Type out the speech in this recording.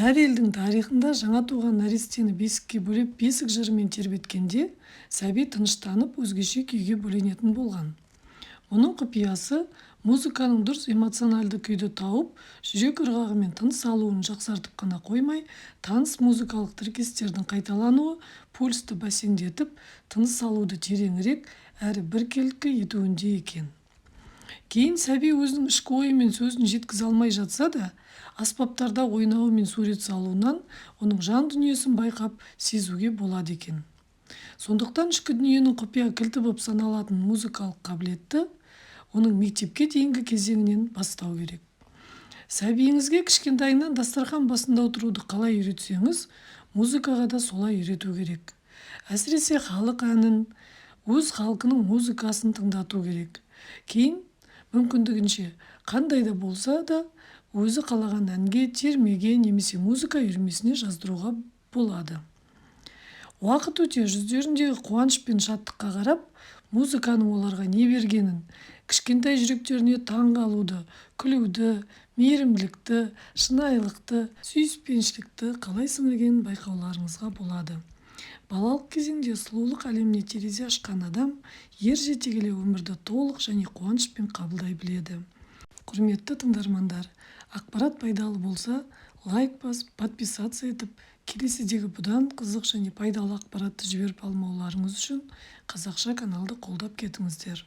Әр елдің тарихында жаңа туған нәрестені бесікке бөлеп, бесік жырымен тербеткенде, сәби тыныштанып, өзгеше күйге бөленетін болған. Мұның құпиясы музыканың дұрыс эмоциональды күйді тауып, жүрек ырғағы мен тыныс алуын жақсартып қана қоймай, таныс музыкалық тіркестердің қайталануы пульсті бәсеңдетіп, тыныс алуды тереңірек әрі біркелкі етуінде екен. Кейін сәби өзінің ішкі ойы мен сөзін жеткізе алмай жатса да, аспаптарда ойнауы мен сурет салуынан оның жан дүниесін байқап, сезуге болады екен. Сондықтан ішкі дүниенің құпия кілті болып саналатын музыкалық қабілетті оның мектепке дейінгі кезеңінен бастау керек. Сәбиіңізге кішкентайынан дастархан басында отыруды қалай үйретсеңіз, музыкаға да солай үйрету керек. Әсіресе халық әнін, өз халқының музыкасын тыңдату керек. Кейін мүмкіндігінше қандай да болса да өзі қалаған әнге, термеге немесе музыка үйірмесіне жаздыруға болады. Уақыт өте жүздеріндегі қуаныш пен шаттыққа қарап, музыканың оларға не бергенін, кішкентай жүректеріне таң қалуды, күлуді, мейірімділікті, шынайылықты, сүйіспеншілікті қалай сіңіргенін байқауларыңызға болады. Балалық кезеңде сұлулық әлеміне терезе ашқан адам ер жете келе өмірді толық және қуанышпен қабылдай біледі. Құрметті тыңдармандар, ақпарат пайдалы болса, лайк басып, подписаться етіп, келесідегі бұдан қызық және пайдалы ақпаратты жіберіп алмауларыңыз үшін қазақша каналды қолдап кетіңіздер.